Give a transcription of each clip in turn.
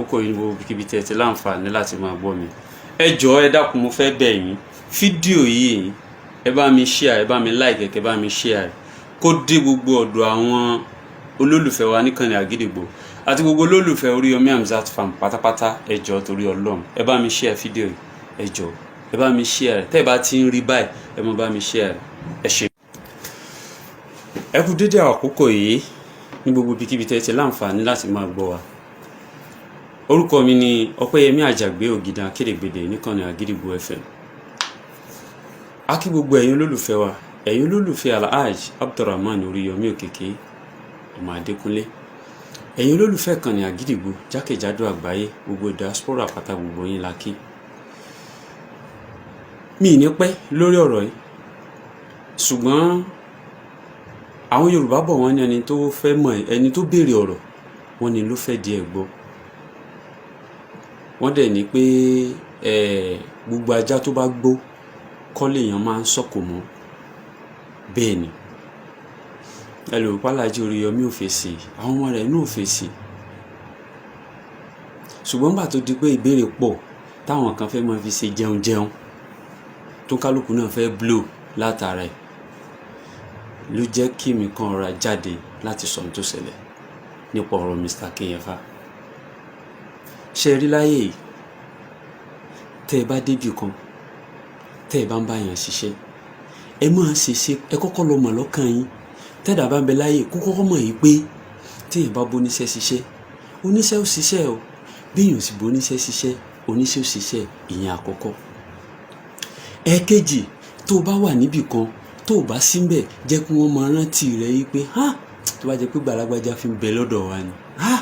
Àkókò yìí ní gbogbo kíbi tí ẹ ti láǹfààní láti máa gbọ́ mi. Ẹ jọ̀ọ́, ẹ dákun, mo fẹ́ bẹ̀ yín. Fídíò yìí, ẹ bá mi share, ẹ bá mi like, ẹ bá mi share kó dé gbogbo ọ̀dọ̀ àwọn olólùfẹ́ wa níkànnì Àgídìgbò àti gbogbo olólùfẹ́ Oríyọmí Hamzat Farm pátápátá. Ẹ jọ̀ọ́, torí Ọlọ́run, ẹ bá mi share fídíò yìí. Ẹ jọ̀ọ́, ẹ bá mi share. Tẹ́ ẹ bá ti ń rí báyìí, ẹ mọ bá mi share. Ẹ ṣé. Ẹ kú dédé àkókò yìí ní gbogbo ibikíbi tẹ́ ti láǹfààní láti máa gbọ́ wa. Orúkọ mi ni Ọpẹ́yẹmí Àjàgbé Ògìdàn Akérégbèdè níkànnì Àgídìgbò FM. A kí gbogbo ẹ̀yin olólùfẹ́ wa, ẹ̀yin olólùfẹ́ Alhaj Abdulrahman Oríyọmí Òkìkí ọmọ Adékúnlé, ẹ̀yin olólùfẹ́ kànnì Àgídìgbò jákèjádò àgbáyé, gbogbo diaspora pátá, gbogbo yín la kí. Mi ní pẹ́ lórí ọ̀rọ̀ yìí, ṣùgbọ́n àwọn Yorùbá bọ̀, wọ́n ní ẹni tó fẹ́ mọ̀, ẹni tó béèrè ọ̀rọ̀, wọ́n ní ló fẹ́ di ẹ̀ gbọ́. Wọ́n dẹ̀ ní pé gbogbo ajá tó bá gbó kọ́ lèèyàn máa ń sọ̀kò mọ́. Bẹ́ẹ̀ ni ẹlòmípàlájì Oríyọmí ò fèsì, àwọn ọmọ rẹ̀ náà ò fèsì. Ṣùgbọ́n gbà tó di pé ìbéèrè pọ̀ táwọn kan fẹ́ máa fi ṣe jẹun jẹun, tó kálukú náà fẹ́ blow látara ẹ̀, ló jẹ́ kí mi kàn rọra jáde láti sọ ohun tó ṣẹlẹ̀ nípa ọ̀rọ̀ Mr. Akinyẹfà. Ṣe rí láyé yìí, tẹ́ ẹ bá débì kan, tẹ́ ẹ bá ń bá yàn ṣiṣẹ́, ẹ máa ṣe ṣe, ẹ kọ́kọ́ lọ mọ̀ lọ́kàn yín. Tẹ́dà bá ń bẹ láyé, kó kọ́kọ́ mọ̀ yìí pé téèyàn bá bóníṣẹ́ ṣiṣẹ́, oníṣẹ́ ò ṣiṣẹ́ o. Béèyàn sì bóníṣẹ́ ṣiṣẹ́, oníṣẹ́ ò ṣiṣẹ́. Ìyẹn àkọ́kọ́. Ẹ̀ẹ̀kejì, tó o bá wà níbì kan, tó o bá síbẹ̀, jẹ́ kí wọ́n máa rántí rẹ yìí pé ha, tó bá jẹ́ pé gbàlagbàjà fi ń bẹ lọ́dọ̀ wa ni, ha,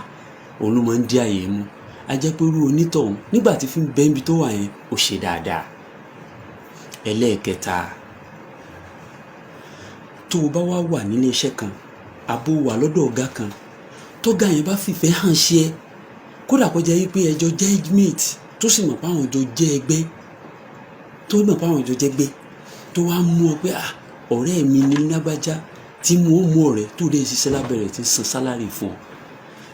òun ló máa ń dí àyè mú. A jẹ́ pé irú onítọ̀hún, nígbà tí fi ń bẹ níbi tó wà yẹn, ó ṣe dáadáa. Ẹlẹ́ẹ̀kẹta, tó o bá wá wà nílé iṣẹ́ kan, àbó wà lọ́dọ̀ ọ̀gá kan, tọ́gá yẹn bá fìfẹ́ hàn sí ẹ, kódà kó jẹ́ wípé ẹjọ́ jẹ́ mate, tó sì mọ̀ pé àwọn jọ jẹ́ ẹgbẹ́, tó mọ̀ pé àwọn jọ jẹ́ gbẹ́, tó wá mú ọ pé, "Ah, ọ̀rẹ́ mi ní lágbájá," tí mo mú ọ̀rẹ́ tó dé ṣiṣẹ́ lábẹ́rẹ́, tí ń san salary fún ọ,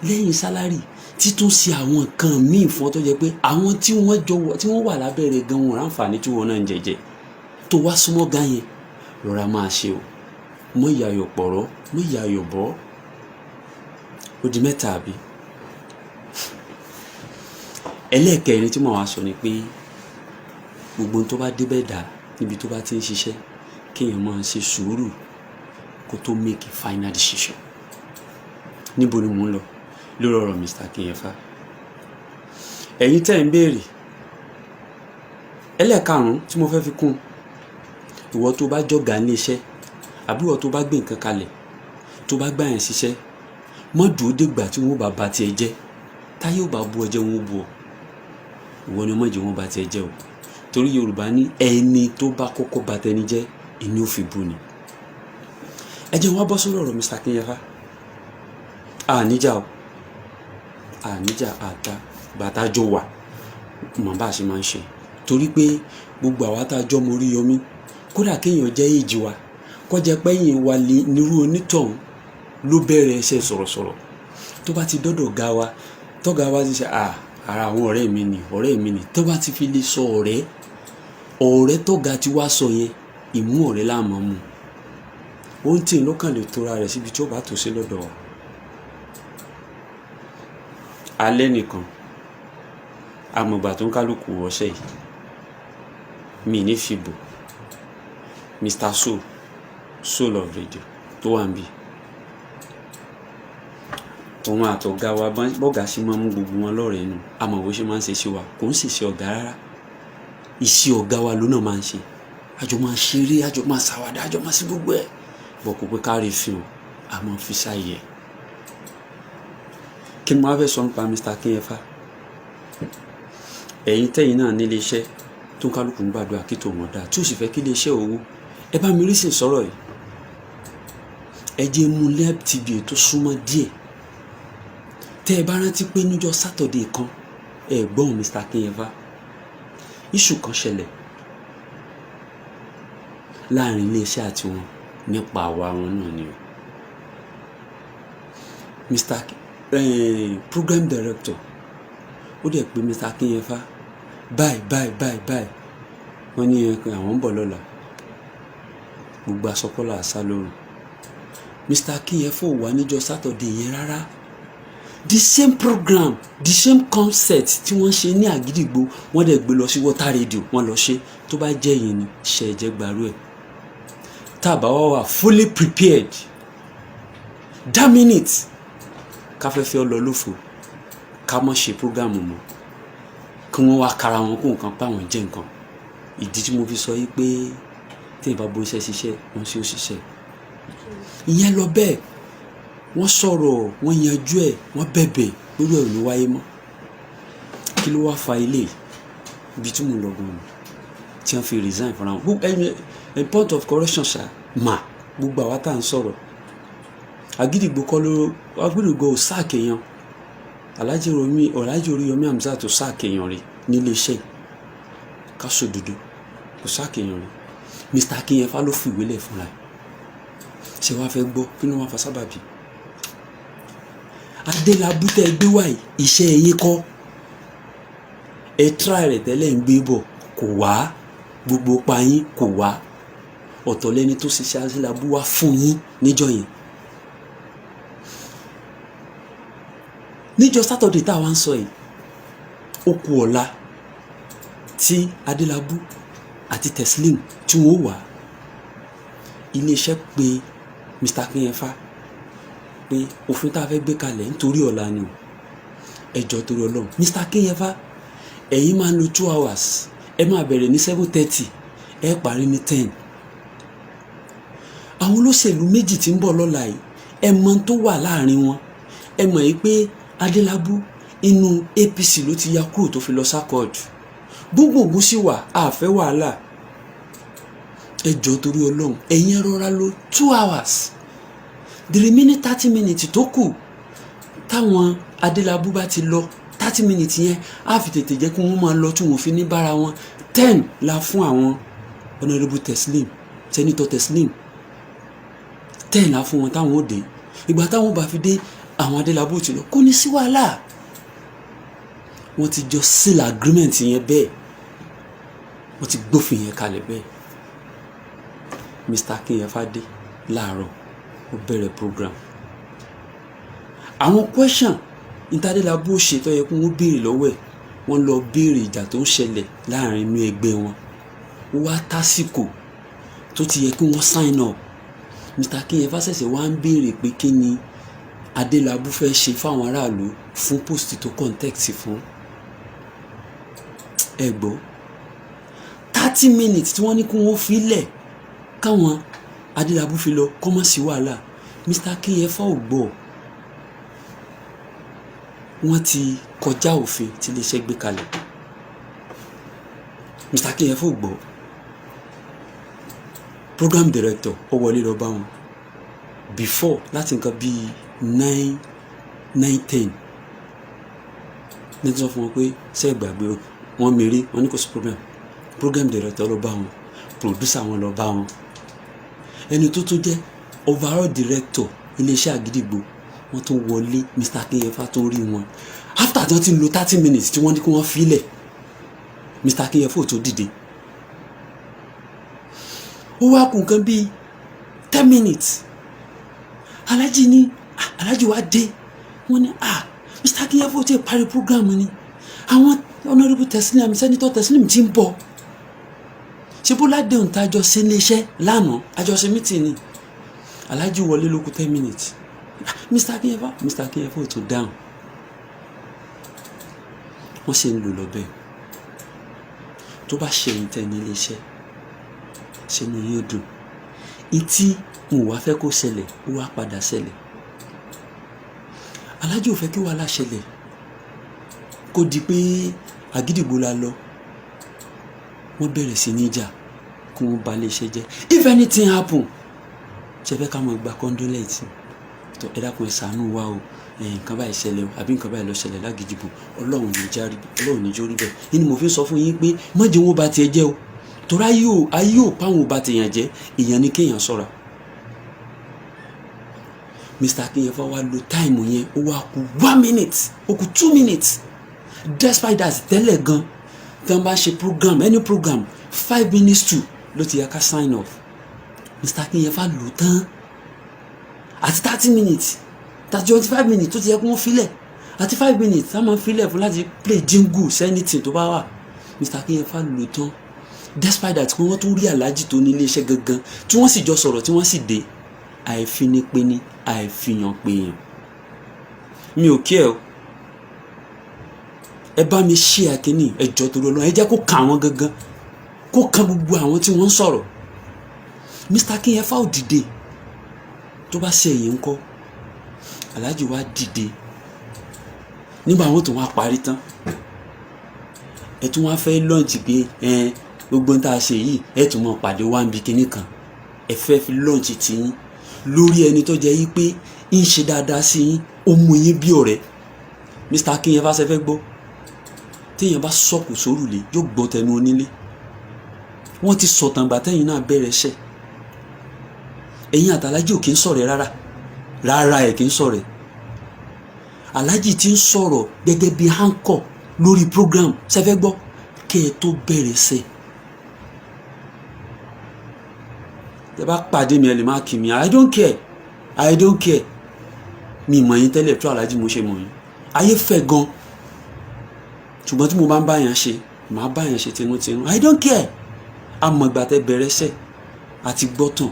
lẹ́yìn salary, títún ṣe àwọn nǹkan míì fún ọ, tó jẹ́ pé àwọn tí wọ́n jọ tí wọ́n wà lábẹ́rẹ́ gan wọn ráǹfààní tí wọ́n náà ń jẹjẹ, tó wá súnmọ́ gan yẹn, rọra máa ṣe o. Mọ ìyàyọ̀ pọ̀rọ̀, mọ ìyàyọ̀ bọ́. Ó di mẹ́ta, àbí? Ẹlẹ́ẹ̀kẹrin tí mo wá sọ ni pé gbogbo ohun tó bá débẹ̀ dà níbi tó bá ti ń ṣiṣẹ́, kéèyàn máa ṣe sùúrù kó tó make a final decision. Níbo ni mò ń lọ lórí ọ̀rọ̀ Mr. Akinyẹfà? Ẹ̀yin tẹ́ ń béèrè. Ẹlẹ́ẹ̀karùn-ún tí mo fẹ́ fi kún, ìwọ tó bá jọ̀gá ní iṣẹ́, àbí ìwọ tó bá gbé nǹkan kalẹ̀, tó bá gbà yẹn ṣiṣẹ́, mọ́ dúró dégbà tí wọ́n bá ba tiẹ̀ jẹ́. Táyé ò bá bú ọ jẹ́, wọn ó bú ọ. Ìwọ ni mọ̀jẹ̀ wọn bá tiẹ̀ jẹ́ o, torí Yorùbá ní ẹni tó bá kọ́kọ́ ba tẹni jẹ́, ìní ò fi bú ni. Ẹ jẹ́ wọ́n bọ́ sórí ọ̀rọ̀ Mr. Akinyẹfà. Àníjà o, àníjà, àta bàtà jọ wà mọ̀ bá a ṣe máa ń ṣe, torí pé gbogbo àwa tá a jọ mọ Oríyọmí, kódà kéèyàn jẹ́ èjì wa, kọjá pẹ́yìn wa nírú onítọ̀hún ló bẹ̀rẹ̀ ẹsẹ̀ sọ̀rọ̀sọ̀rọ̀, tó bá ti dọ́dọ̀ ga wa, tọ́gà wa ti ṣe à ara àwọn ọ̀rẹ́ mi ni, ọ̀rẹ́ mi ni, tó bá ti fi lè sọ ọ̀rẹ́, ọ̀rẹ́ tọ́gà ti wá sọ yẹn, ìmú ọ̀rẹ́ láàmú mu. Ohun tí lọ́kàn lè tora rẹ̀ síbi tí ó bá tó sí lọ́dọ̀ wa. Alẹ́ nìkan àmọ̀gbà tó ń kálukú wọ́ṣẹ́ yìí, mi ní fìbò Mr. Soul, Soul of Radio tó wà níbí, òun àtọ̀gá wa, bọ́gà ṣe máa ń mú gbogbo wọn lọ́rẹ̀ẹ́ nù. Àmọ́ bó ṣe máa ń ṣe sí wa, kò ń ṣèṣe ọ̀gá rárá. Iṣẹ́ ọ̀gá wa ló náà máa ń ṣe. Àjọ máa ṣeré, àjọ máa ṣàwàdà, àjọ máa ṣe gbogbo ẹ̀ bọ̀, kò pé kárí fi o àmọ́ fi ṣàyẹ̀. Kí ni mo wá fẹ́ sọ nípa Mr. Akinyẹfà? Ẹ̀yin tẹ́yin náà nílé iṣẹ́ tó ń kálukú ń gbàdúrà kí tòun dáa, tí ó sì fẹ́ kí ilé iṣẹ́ owó, ẹ bá mi rí sí sọ̀rọ̀ yìí. Ẹ jẹ́ mú lẹ́ẹ̀tì bí tó súnmọ́ díẹ̀. Tẹ́ ẹ bá rántí pé níjọ́ Saturday kan, ẹ gbọ́n Mr. Akinyẹfà, issue kan ṣẹlẹ̀ láàrin iléeṣẹ́ àti wọn nípa àwa wọn náà ni o. Mr. Program director Ó dẹ̀ pé Mr. Akínyẹfà, báyìí báyìí báyìí báyìí. Wọ́n ní àwọn ń bọ̀ lọ́la. Gbogbo asọ́kọ́lá àṣà lóru. Mr. Akínyẹfà ò wá níjọ́ Saturday yẹn rárá. The same program, the same concept tí wọ́n ṣe ní Àgídìgbò, wọ́n dẹ̀ gbé lọ sí Water Radio, wọ́n lọ ṣe. Tó bá jẹ́ yìí ni ṣe ẹ̀jẹ̀ gbàrú ẹ̀, tá a bá wá wà fully prepared that minute, káfẹ́fẹ́ ọ lọ lófo, ká mọ̀ ṣe program mọ́, kí wọ́n wá kára wọn kó nǹkan pa àwọn jẹ́ nǹkan. Ìdí tí mo fi sọ yìí pé tí ìbá bó iṣẹ́ ṣiṣẹ́ wọ́n ṣe ó ṣiṣẹ́ ìyẹn lọ bẹ́ẹ̀. Wọ́n sọ̀rọ̀, wọ́n yanjú ẹ̀, wọ́n bẹ̀bẹ̀ lórí ẹ̀, ò ní wáyé mọ́. Kí ló wá fa ilé ibi tí mo lọ gan-an tí wọ́n fi resign fúnra wọn? Ẹni point of correction ṣá mà, gbogbo àwa tá à ń sọ̀rọ̀, Àgídìgbò kọ́ ló, Àgídìgbò ò sack èèyàn. Alhaji Romi, Alhaji Oríyọmí Hamzat ò sack èèyàn rí nílé iṣẹ́. Ká sòdodo, kò sack èèyàn rí. Mr. Akínyẹfà ló fìwé lẹ̀ fúnra ẹ̀. Ṣé wàá fẹ́ gbọ́ kí ló wá fa sábàbí? Adélábù tẹ́ gbé wáyé, iṣẹ́ yín kọ́. Ẹ try rẹ̀ tẹ́lẹ̀ ń gbé bọ̀, kò wá. Gbogbo pa yín kò wá. Ọ̀tọ̀ lẹni tó ṣiṣẹ́ Adélábù wá fún yín níjọ́ yẹn. Níjọ́ Saturday tá a wá ń sọ yìí, ó kù ọ̀la tí Adélábù àti Teslim tí wọ́n wà. Iléeṣẹ́ pé Mr. Akínyẹfà pé òfin tá a fẹ́ gbé kalẹ̀ nítorí ọ̀la ni o, ẹ jọ̀ọ́, torí Ọlọ́run, Mr. Akínyẹfà, ẹ̀yin máa ń lo 2 hours, ẹ máa bẹ̀rẹ̀ ní 7:30, ẹ parí ní 10. Àwọn olóṣèlú méjì tí ń bọ̀ lọ́la yìí, ẹ mọ tó wà láàrin wọn. Ẹ mọ̀ yìí pé Adélábù, inú APC ló ti ya kúrò tó fi lọ s'Accord. Gbogbogbò sì wà, àfẹ́ wàhálà. Ẹ jọ̀ọ́, torí Ọlọ́run, ẹ̀yin ẹ rọra lo 2 hours. The remaining 30 minutes tó kù, táwọn Adélábù bá ti lọ, 30 minutes yẹn á fi tètè jẹ́ kí wọ́n máa lọ tí wọ́n fi ní bára wọn. 10 la fún àwọn Honourable Teslim, Senator Teslim. 10 la fún wọn táwọn ò dé. Ìgbà táwọn bá fi dé, àwọn Adélábù ti lọ, kò ní sí wàhálà. Wọ́n ti jọ seal agreement yẹn bẹ́ẹ̀, wọ́n ti gbófin yẹn kalẹ̀ bẹ́ẹ̀. Mr. Akínyẹfà dé láàárọ̀, ó bẹ̀rẹ̀ program. Àwọn question ìtàdélábù ṣe tó yẹ kí wọ́n béèrè lọ́wọ́ ẹ̀, wọ́n lọ béèrè ìjà tó ń ṣẹlẹ̀ láàrin inú ẹgbẹ́ wọn. Ó wá tásìkò tó ti yẹ kí wọ́n sign up, Mr. Akínyẹfà ṣẹ̀ṣẹ̀ wá ń béèrè pé kí ni Adélábù fẹ́ ṣe fáwọn aráàlú fún post tó contest fún. Ẹ gbọ́, 30 minutes tí wọ́n ní kí wọ́n fi lẹ̀ káwọn Adélábù fi lọ, kọ́mọ́ sí wàhálà, Mr. Akínyẹfà ò gbọ́. Wọ́n ti kọjá òfin tí iléeṣẹ́ gbé kalẹ̀. Mr. Akínyẹfà ò gbọ́. Program director ó wọlé lọ bá wọn before, láti nǹkan bíi 9, 9:10 ní tí wọ́n fún wọn pé ṣé ẹ gbàgbé o. Wọ́n mèrè, wọ́n ní kò sí problem. Program director lọ bá wọn, producer wọn lọ bá wọn, ẹni tó tún jẹ́ overall director iléeṣẹ́ Àgídìgbò, wọ́n tún wọlé. Mr. Akínyẹfà tó rí wọn after tí wọ́n ti lo 30 minutes tí wọ́n ní kí wọ́n filẹ̀, Mr. Akínyẹfà ò tó dìde. Ó wá kù nǹkan bíi 10 minutes, Alhaji ní, Alhaji wa dé. Wọ́n ní, "Ah, Mr. Akínyẹfà ò tí ì parí program ni, àwọn Honourable Teslim, Senator Teslim ti ń bọ̀. Ṣé bó ládéhùn tá a jọ ṣe iléeṣẹ́ lánàá, a jọ ṣe meeting ni?" Alhaji wọlé ló kù 10 minutes. Mr. Akínyẹfà, Mr. Akínyẹfà ò tó dáhùn. Wọ́n ṣe ń lò lọ bẹ́ẹ̀. Tó bá ṣe ẹ̀yin tẹ́ ní iléeṣẹ́, ṣe ni yóò dùn ìtí n ò wá fẹ́ kó ṣẹlẹ̀, ó wá padà ṣẹlẹ̀. Alhaji ò fẹ́ kí wàhálà ṣẹlẹ̀, kó di pé Àgídìgbò la lọ, wọ́n bẹ̀rẹ̀ sí ní jà, kí wọ́n ba iléeṣẹ́ jẹ́. If anything happen, ṣe fẹ́ ká máa gba condolence tó? Ẹ dákun, ẹ ṣàánú wa o, nǹkan báyìí ṣẹlẹ̀ o, àbí nǹkan báyìí ló ṣẹlẹ̀ lágídìgbò. Ọlọ́run ní járí, Ọlọ́run ní jórí bẹ́ẹ̀. Yìí ni mo fi sọ fún yín pé má jẹ́ wọn bá tiẹ̀ jẹ́ o, torí ayé ò páwọn ò bá tèèyàn jẹ́. Èèyàn ní kéèyàn ṣọ́ra. Mr. Akínyẹfà wá lo time yẹn, ó wá kù 1 minute, ó kù 2 minutes. Despite that, tẹ́lẹ̀ gan, tí wọ́n bá ṣe program, any program, 1:55 ló ti yẹ ká sign off. Mr. Akinyẹfà lò tán àti 30 minutes, 25 minutes tó ti yẹ kó wọ́n filẹ̀, àti 5 minutes tá máa filẹ̀ fún láti play jingle, anything tó bá wà. Mr. Akinyẹfà lò tán. Despite that, pé wọ́n tún rí aláàjì tó ní iléeṣẹ́ gangan, tí wọ́n sì jọ sọ̀rọ̀, tí wọ́n sì dé. Àìfinipéni, àìfihàn péyàn. Mi ò kí ẹ o. Ẹ bá mi ṣí àkíní, ẹ jọ, torí Ọlọ́run, ẹ jẹ́ kó kàn àwọn gangan, kó kan gbogbo àwọn tí wọ́n ń sọ̀rọ̀. Mr. Akinyẹfà ò dìde. Tó bá ṣe èyí ńkọ́? Aláàjì wa dìde nígbà wọn tó wá parí tán. Ẹ tún wá fẹ́ launch pé ẹ gbogbo tá a ṣe yìí, ẹ tún mọ̀ pàdé wá níbi kinní kan. Ẹ fẹ́ fi launch tiyín lórí ẹni tó jẹ́ yí pé ń ṣe dáadáa sí yín, ó mú yín bí ọ̀rẹ́. Mr. Akinyẹfà ṣe fẹ́ gbọ́, téèyàn bá sọ̀kò sórùlé, yóò gbọ́ tẹnu onílé. Wọ́n ti sọ̀tàn gbà tẹ́yìn náà bẹ̀rẹ̀ iṣẹ́. Ẹ̀yin àtàlájì ò kí ń sọ̀rẹ́ rárá rárá, ẹ̀ kí ń sọ̀rẹ́. Alájì ti ń sọ̀rọ̀ gẹ́gẹ́ bí anchor lórí program. Ṣẹ́fẹ́ gbọ́, kẹ́ ẹ tó bẹ̀rẹ̀ ṣe, tẹ bá pàdé mi, ẹ lè má kí mi. I don't care, I don't care. Mi mọ̀ yín tẹ́lẹ̀ tó alájì, mo ṣe mọ̀ yín. Ayé fẹ̀ gan, ṣùgbọ́n tí mo bá ń bá yàn ṣe, màá bá yàn ṣe tinútinú. I don't care. Amọ̀gbà tẹ bẹ̀rẹ̀ ṣẹ̀ àti gbọ́tàn.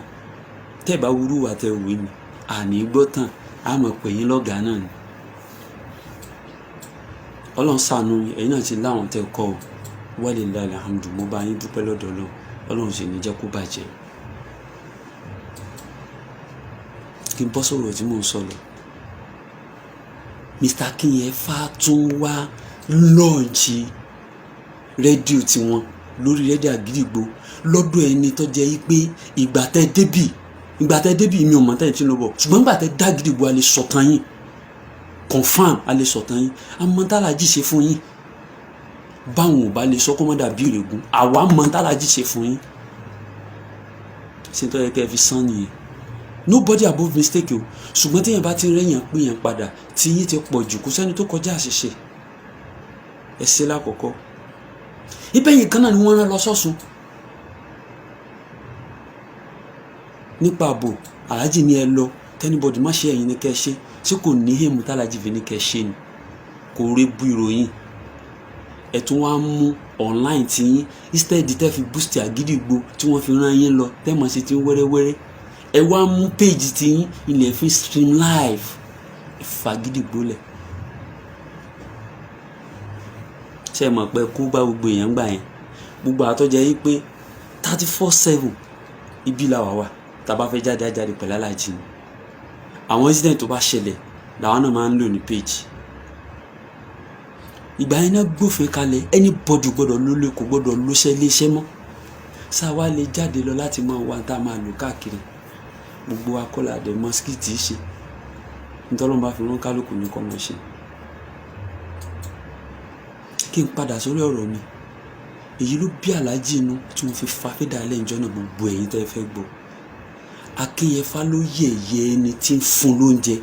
Tẹ́ bá wúrú wà tẹ wù mí, àní gbọ́tàn, àmọ̀ pè yín lọ́gàá náà ni. Ọlọ́run ṣàánú yín, ẹ̀yin náà ti láwọn tẹ́ kọ́ ọ. Walillahi alhamdu, mo bá yín dúpẹ́ lọ́dọ̀ Ọlọ́run. Ọlọ́run sì ní jẹ́ kó bàjẹ́. Kí n bọ́ sọ̀rọ̀ tí mò ń sọ lọ. Mr. Akinyẹfà tún wá launch rédíò tiwọn lórí rédíò Àgídìgbò lọ́dọ̀ ẹni tó jẹ́ pé ìgbà tẹ́ débì, mi ò mọ̀ tẹ́yìn tí ń lọ bọ̀, ṣùgbọ́n ìgbà tẹ́ dá Àgídìgbò, a lè sọ̀tàn yín confam, a lè sọ̀tàn yín. Àmọ́ tálàjì ṣe fún yín, báwọn ò bá lè sọ kó mọ́ dàbí ìrègùn, àwa mọ̀ tálàjì ṣe fún yín. Ṣé tó yẹ kẹ́ ẹ fi sán nìyẹn? Nobody above mistake o. Ṣùgbọ́n téèyàn bá ti rẹ́yàn pé yẹn padà tí yín ti pọ̀ jù, kò sẹ́ni tó kọjá àṣìṣe. Ẹ ṣe lákọ̀ọ́kọ́ ibẹ̀ yìí kan náà ni wọ́n rán lọ sọ́sùn nípa ààbò. Aláàjì ni ẹ lọ, k'anybody má ṣe, ẹ̀yin ni kẹ́ ẹ ṣe. Ṣé kò ní èèmù tálájì fi ní kẹ́ ẹ ṣe ni? Kò rí bú ìròyìn. Ẹ tún wá mú online tí yín, instead tẹ́ fi boost Àgídìgbò tí wọ́n fi rán yín lọ, tẹ́ mọ̀ sí ti ń wẹ́rẹ́wẹ́rẹ́, ẹ wá mú page tí yín ilẹ̀ fi stream live. Ẹ fàgídìgbò lẹ̀. Ṣe é mọ̀ pé kó bá gbogbo èèyàn gbà yẹn, gbogbo àtọ́jẹ́ yín pé 34/7 ibi la wà tá a bá fẹ́ jáde, á jáde pẹ̀lú aláàjì ni. Àwọn incident tó bá ṣẹlẹ̀ làwọn náà máa ń lò ní page. Ìgbà yẹn náà gbófin kalẹ̀, anybody gbọ́dọ̀ lólè, kò gbọ́dọ̀ lóṣẹ́ léṣẹ́ mọ́. Sáà wá lè jáde lọ láti máa wá tá a máa lò káàkiri. Gbogbo akọ́là dẹ̀ mọ́síkìtì ṣe nítorí wọn bá fi rán kálukú ní kọ́ mọ́ ṣe. Kí n padà sórí ọ̀rọ̀ mi. Èyí ló bí aláàjì inú tí wọ́n fi fa fídà lẹ́yìn náà. Gbogbo ẹ̀yin tẹ́ fẹ́ gbọ́, Akínyẹfà ló yẹ̀yẹ́ ẹni tí ń fún lóúnjẹ,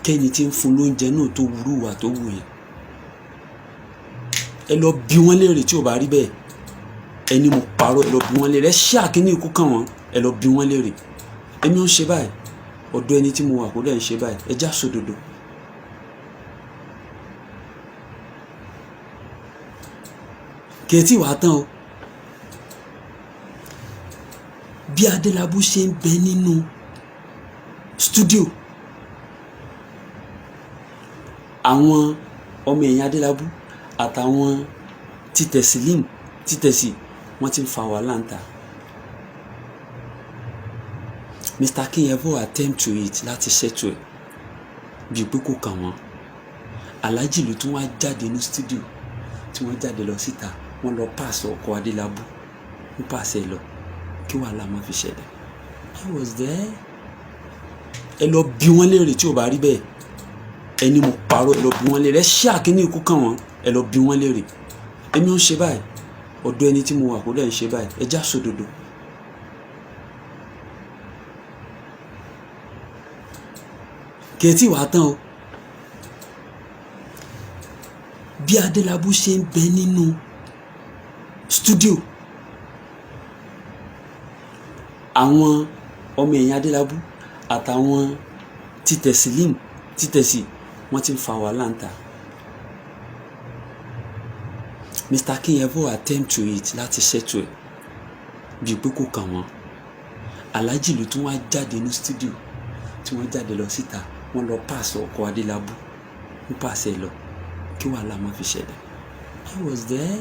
kẹ́ni tí ń fún lóúnjẹ náà tó wúrú wà tó wù yẹn. Ẹ lọ bí wọ́n léèrè tí ò bá rí bẹ́ẹ̀. Ẹni mo parọ́, ẹ lọ bí wọ́n léèrè. Ẹ ṣé àkíní ikú kàn wọ́n, ẹ lọ bí wọ́n léèrè. Èmi ò ń ṣe báyìí, ọ̀dọ̀ ẹni tí mo wà kó dẹ̀ ń ṣe báyìí. Ẹ já sódodo. Kẹ̀tì wàá tán o. Bí Adélabú ṣe ń bẹ nínú stúdíò, àwọn ọmọ ẹ̀yìn Adélabú àtàwọn títẹ̀sílìm títẹ̀sí wọ́n ti ń fa wàhálà ń ta. Mr. Akinyẹfà attempt to it láti settle ẹ̀ bíi pé kò kàn wọ́n. Aláàjì ló tún wá jáde ní stúdíò tí wọ́n jáde lọ síta, wọ́n lọ pàṣẹ ọkọ̀ Adélabú, ń pàṣẹ lọ kí wàhálà má fi ṣẹlẹ̀. I was there. Ẹ lọ bí wọ́n léèrè tí ò bá rí bẹ́ẹ̀. Ẹni mo parọ́, ẹ lọ bí wọ́n léèrè. Ẹ ṣé àkíní ikú kàn wọ́n, ẹ lọ bí wọ́n léèrè. Èmi ò ń ṣe báyìí, ọ̀dọ̀ ẹni tí mo wà kó dẹ̀ ń ṣe báyìí. Ẹ já sódodo. Kẹ̀tì wàá tán o. Bí Adélábù ṣe ń bẹ nínú studio, àwọn ọmọ ẹ̀yìn Adélábù àtàwọn títẹ̀sílìm títẹ̀sí wọ́n ti ń fa wàhálà ń ta. Mr. Akinyefo attempt to it láti settle ẹ̀ bíi pé kò kàn wọ́n. Alhaji ló tún wá jáde ní studio tí wọ́n jáde lọ síta, wọ́n lọ pass ọkọ̀ Adélábù, ń pàṣẹ lọ kí wàhálà má fi ṣẹlẹ̀. I was there.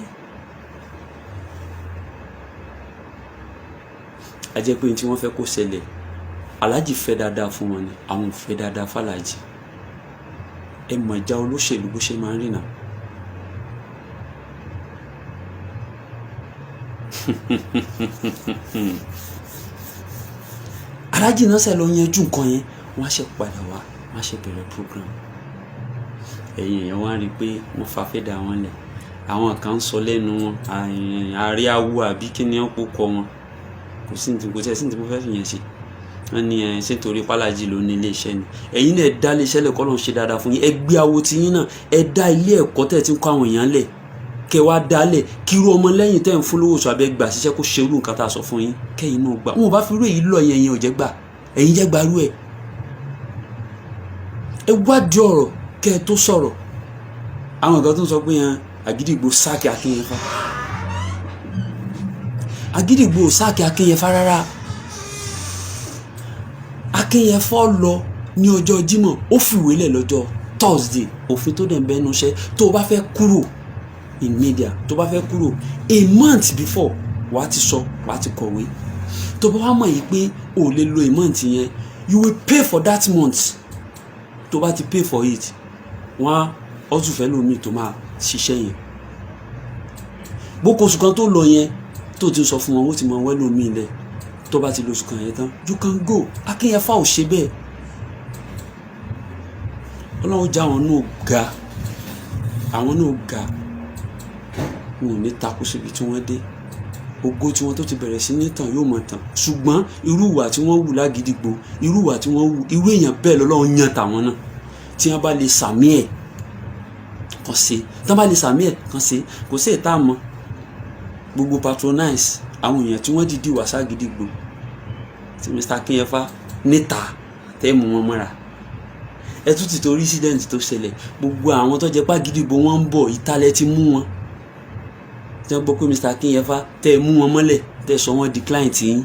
A jẹ́ pé tí wọ́n fẹ́ kó ṣẹlẹ̀, Alhaji fẹ́ dáadáa fún wọn ni, àwọn ò fẹ́ dáadáa fàlàjì. Ẹ mọ̀ ìjà olóṣèlú bó ṣe máa ń rìnà. Alhaji náà ṣe lọ yanjú nǹkan yẹn, wọ́n á ṣe padà wá, wọ́n á ṣe bẹ̀rẹ̀ program. Ẹ̀yin èèyàn wá rí i pé wọ́n fa fẹ́dà wọn lẹ̀. Àwọn kan ń sọ lẹ́nu wọn, àríyáwó àbí kí ni wọ́n kó kọ wọn. Kò sí ní, kò sí ní tí mo fẹ́ fi yẹn ṣe. Wọ́n ní ẹ ṣé torí Pàlàjì ló ní ilé iṣẹ́ ni. Ẹ̀yin náà ẹ dá ilé iṣẹ́ lẹ̀, kọ́ ló ń ṣe dáadáa fún yín. Ẹ gbé awo ti yín náà, ẹ dá ilé ẹ̀kọ́ tẹ̀ tí ń kọ́ àwọn èèyàn lẹ̀. Kẹ wá dálẹ̀ kí irú ọmọ lẹ́yìn tẹ̀ ń fún lówó oṣù abẹ́ gbà ṣiṣẹ́ kó ṣe irú nǹkan tá a sọ fún yín. Kẹ́yìn náà gbà. Wọn ò bá fi irú èyí lọ yẹn, yẹn ò jẹ́ gbà. Ẹ̀yin jẹ́ gbarú ẹ̀. Ẹ wádìí ọ̀rọ̀ kẹ́ ẹ tó sọ̀rọ̀. Àwọn kan tó ń sọ pé yẹn Àgídìgbò sáàkì Akínyẹfà. Àgídìgbò sáàkì Akínyẹfà rárá. Akínyẹfà lọ ní ọjọ́ Jímọ̀, ó fìwé lẹ̀ lọ́jọ́ Thursday. Òfin tó dẹ̀ ń bẹ́nu iṣẹ́, tó o bá fẹ́ kúrò in media, tó o bá fẹ́ kúrò a month before, wàá ti sọ, wàá ti kọ̀wé. Tó bá wá mọ̀ yìí pé o ò lè lo a month yẹn, you will pay for that month. Tó bá ti pay for it, wọ́n á ọtún fẹ́ lómi tó máa ṣiṣẹ́ yẹn. Bókò oṣù kan tó lọ yẹn tó ti sọ fún wọn, ó ti mọ wẹ́ lómi lẹ̀. Tó bá ti lo oṣù kan yẹn tán, you can go. Akínyẹfà ò ṣe bẹ́ẹ̀. Ọlọ́run já àwọn náà ga, àwọn náà ga, wọn ò ní takú síbi tí wọ́n dé. Ògo tí wọ́n tó ti bẹ̀rẹ̀ sí ní tàn yóò mọ̀ tàn. Ṣùgbọ́n irú ìwà tí wọ́n wù lágídígbò, irú ìwà tí wọ́n wù, irú èèyàn bẹ́ẹ̀ lọ́lọ́run yàn tàwọn náà. Tí wọ́n bá lè sàmí ẹ̀ kàn ṣe, tí wọ́n bá lè sàmí ẹ̀ kàn ṣe, kò sí ìta mọ́. Gbogbo patronize àwọn èèyàn tí wọ́n dìídì wá ságídígbò tí Mr. Akínyẹfà níta tẹ́ mú wọn mọ́ra. Ẹ tún ti torí incident tó ṣẹlẹ̀, gbogbo àwọn tó jẹ́ pàgídígbò wọ́n ń bọ̀, ìtàlẹ̀ ti mú wọn. Tí wọ́n gbọ́ pé Mr. Akínyẹfà tẹ́ mú wọn mọ́lẹ̀, tẹ́ sọ wọ́n di client yín.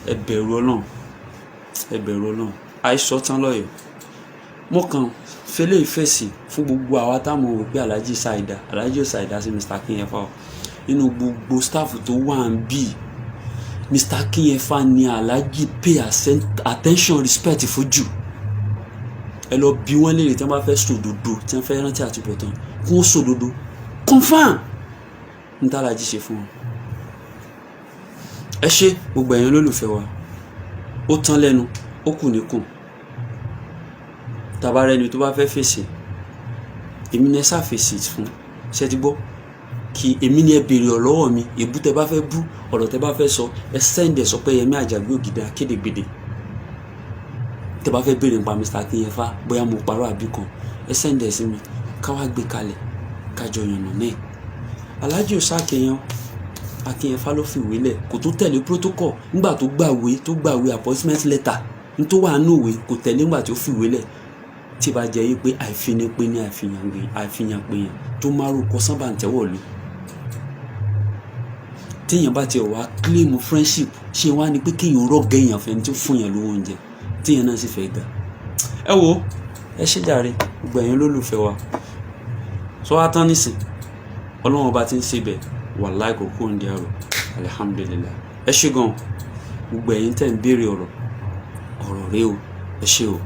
Ẹ bẹ̀rù Ọlọ́run, ẹ bẹ̀rù Ọlọ́run. Àìsọ tán lọ́yọ̀ọ́. Mo kàn fẹlẹ́ ìfẹ̀sì fún gbogbo àwa táwọn wò pé Alhaji ṣàìdá, Alhaji ò ṣàìdá sí Mr. Akínyẹfà o. Nínú gbogbo staff tó wà ń bí, Mr. Akínyẹfà ni Alhaji pay attention, respect fún jù. Ẹ lọ bí wọ́n léèrè tí wọ́n bá fẹ́ sòdodo, tí wọ́n fẹ́ rántí àtúbọ̀tán, kí wọ́n sòdodo confirm ní tá Alhaji ṣe fún wọn. Ẹ ṣé gbogbo ẹ̀yin olólùfẹ́ wa. Ó tán lẹ́nu, ó kù níkùn. Tàbá rẹni tó bá fẹ́ fèsì, èmi ni ẹ sá fèsì fún. Ṣé ti gbọ́? Kí èmi ni ẹ béèrè ọ̀rọ̀ lọ́wọ́ mi. Èbú tẹ bá fẹ́ bú, ọ̀rọ̀ tẹ bá fẹ́ sọ, ẹ send ẹ sọ pé Yẹmí Àjàgbé Ògìdá Kédègbèdè. Tẹ bá fẹ́ béèrè nípa Mr. Akínyẹfà, bóyá mo parọ́ àbí kan, ẹ send ẹ sí mi, ká wá gbé kalẹ̀, ká jọ yànnà náà. Alhaji ò sákèyàn, Akínyẹfà ló fìwé lẹ̀, kò tó tẹ̀lé protocol nígbà tó gbàwé, tó gbàwé appointment letter ní tó wà nínú ìwé, kò tẹ̀lé nígbà tó fìwé lẹ̀. Tí bá jẹ́ yí pé àìfinipe ní àìfihàn pé yẹn tó márùn kọ sábà ń tẹ́wọ̀ lù. Téèyàn bá tiẹ̀ wá claim friendship, ṣé wá ní pé kéèyàn rọ́gẹ̀ èèyàn fẹ́ni tó fún yàn lówó oúnjẹ téèyàn náà sì fẹ́ ga. Ẹ wo, ẹ ṣé jàre gbogbo ẹ̀yin olólùfẹ́ wa. Sọ wá tán nísìn, Ọlọ́run ọba tí ń ṣe bẹ̀, wàláì kò kó ń di àrò. Alhamdulillah. Ẹ ṣé gan gbogbo ẹ̀yin tẹ̀ ń béèrè ọ̀rọ̀, ọ̀rọ̀ rẹ o. Ẹ ṣé o.